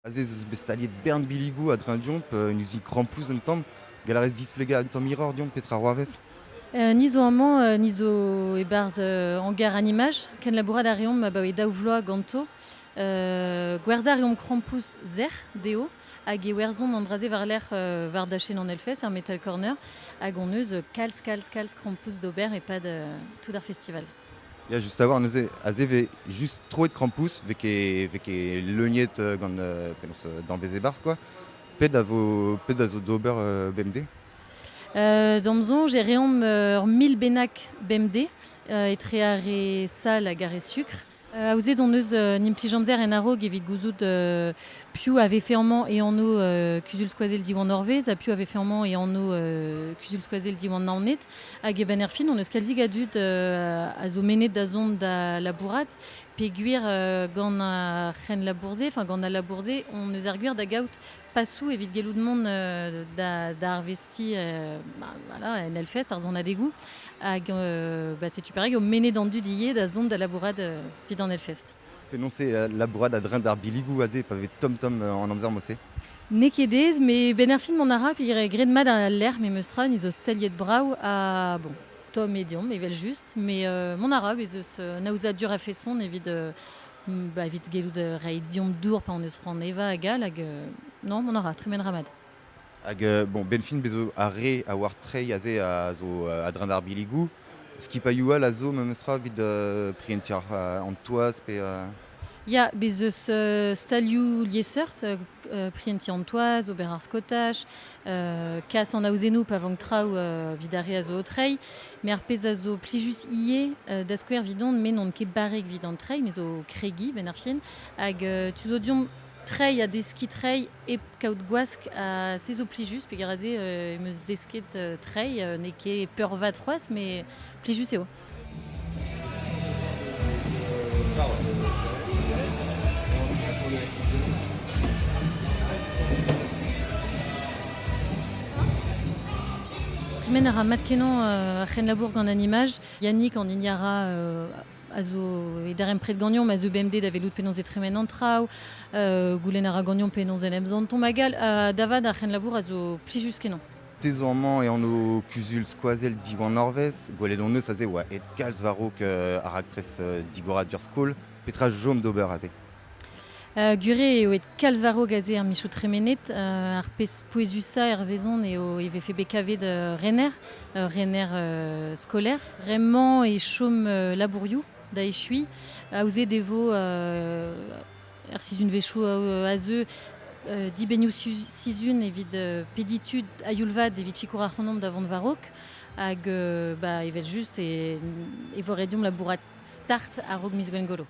Aze ez eus bet staliet bern biligoù a-dreñv deomp, un uzin krampouz un tamm. Gall a rez displegañ un tamm hiroc'h deomp petra c'hoarvez? Ni zo amañ, ni zo e-barzh hangar Animaj. Kenlabourat a reomp abaoe daou vloaz ganto. Gwerzhañ a reomp krampouz sec'h dezho hag e werzhont an dra-se war-lerc'h war dachenn an Hellfest, ar Metal Corner. Hag hon eus kalz, kalz, kalz krampouz d'ober e-pad tout ar festival. Ya, just a-walc'h neuze, aze vez just troet krampouz, vez ket, vez ket leuniet gant penaos danvez e-barzh quoi. Pet a vo, pet a zo d'ober bemdez? D'am soñj e reomp ur mil bennak bemdez etre ar re sal hag ar re sukr. Aozet hon eus un implij-amzer en a-raok evit gouzout piv a vefe amañ e anv Kuzul-skoazell Diwan Orvez ha piv a vefe amañ e anv Kuzul-skoazell Diwan Naoned. Hag e-benn er fin hon eus kalzik a dud a zo mennet da zont da labourat peogwir gant ar c'henlabour-se, enfin gant al labour-se, hon eus ar gwir da gaout pasoù evit gellout mont da arvestiñ voilà, en Hellfest, ar sonadegoù. Hag bah, setu perak eo mennet an dud ivez da zont da labourat evit an Hellfest. Penaos eo labourat a-dreñv d'ar biligoù aze pa vez tomm-tomm an amzer mod-se? N'eo ket aes, met benn ar fin mont a ra peogwir graet mat al lec'h memes tra, ni zo staliet brav ha bon, tomm eo deomp evel-just, met mont a ra, bez eus un aozadur a-feson evit Ba evit gellout reiñ deomp dour pa hon eus c'hoant evañ hag all hag non, mont a ra, tremen ra mat. Hag bon, benn fin bez zo ar re a oar treiñ aze a zo a-dreñv d'ar biligoù. Skipailhoù all a zo memestra evit prientiñ an toaz pe... Ya, bez eus stalioù liesseurt, prientiñ an toaz, ober ar skaotaj, kas an aozennoù pa vank traoù evit ar re a zo o treiñ. Met ar pezh a zo plijus ivez, da skouer 'vidon, me n'on ket barrek evit an treiñ, me zo kregiñ 'benn ar fin. Hag tu zo deomp treiñ ha deskiñ treiñ hep kaout gwask ha se zo plijus peogwir aze em eus desket treiñ, n'eo ket peurvat c'hoazh met plijus eo. Tremen a ra mat-kenañ ar c'henlabour gant an imaj. Yannick an hini a ra a zo e darempred ganeomp, a zeu bemdez da welout penaos e tremen an traoù, goulenn a ra ganeomp penaos en em santomp hag all. Da vat ar c'henlabour a zo plijus-kenañ. Te zo amañ e anv kuzul skoazell Diwan Norvez. Gwelet hon eus aze e oa aet kalz war-raok ar raktres digoradur skol. Petra chom d'ober aze? Gwir eo aet kalz war-raok aze ar michoù tremenet. Ar pezh pouezusañ hervezon eo e vefe bet kavet rener, ur rener skolaer. Bremañ e chom labourioù da echuiñ. Aozet e vo Er sizhunvezhioù a zeu, dibennoù sizhun evit pediñ tud a-youl-vat evit sikour ac'hanomp da vont war-raok. Hag bah, evel-just e vo ret deomp labourat start a-raok miz Gwengolo.